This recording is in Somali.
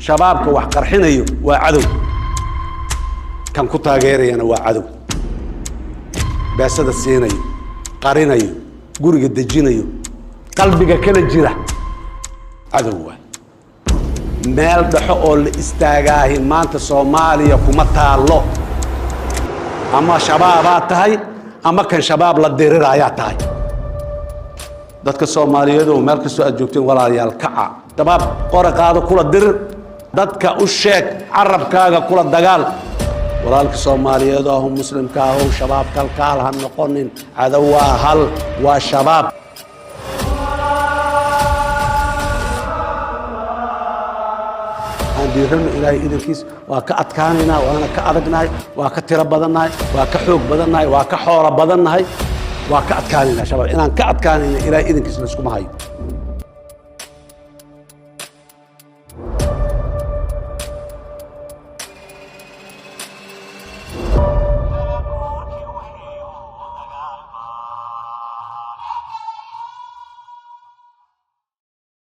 Shabaabka wax qarxinayo waa cadow, kan ku taageerayana waa cadow. Beesada siinayo, qarinayo, guriga dejinayo, qalbiga kala jira, cadow waay. Meel dhexo oo la istaagaahi maanta Soomaaliya kuma taallo. Ama Shabaabaa tahay ama kan Shabaab la diriraayaa tahay. Dadka Soomaaliyeedu meel kastoo aad joogteen, walaalayaal, kaca. Shabaab qora qaado, kula dirir. Dadka u sheeg, carabkaaga kula dagaal. Walaalka Soomaaliyeed ahu, Muslimka ahow, Shabaab kalkaal ha noqonin. Cadow waa hal, waa Shabaab. Aan dhiirano. Ilaahay idankiis waa ka adkaanaynaa, waana ka adagnahay, waa ka tiro badannahay, waa ka xoog badannahay, waa ka xoolo badannahay. Waa ka adkaanaynaa Shabaab. Inaan ka adkaanayna Ilaahay idankiis layskuma hayo.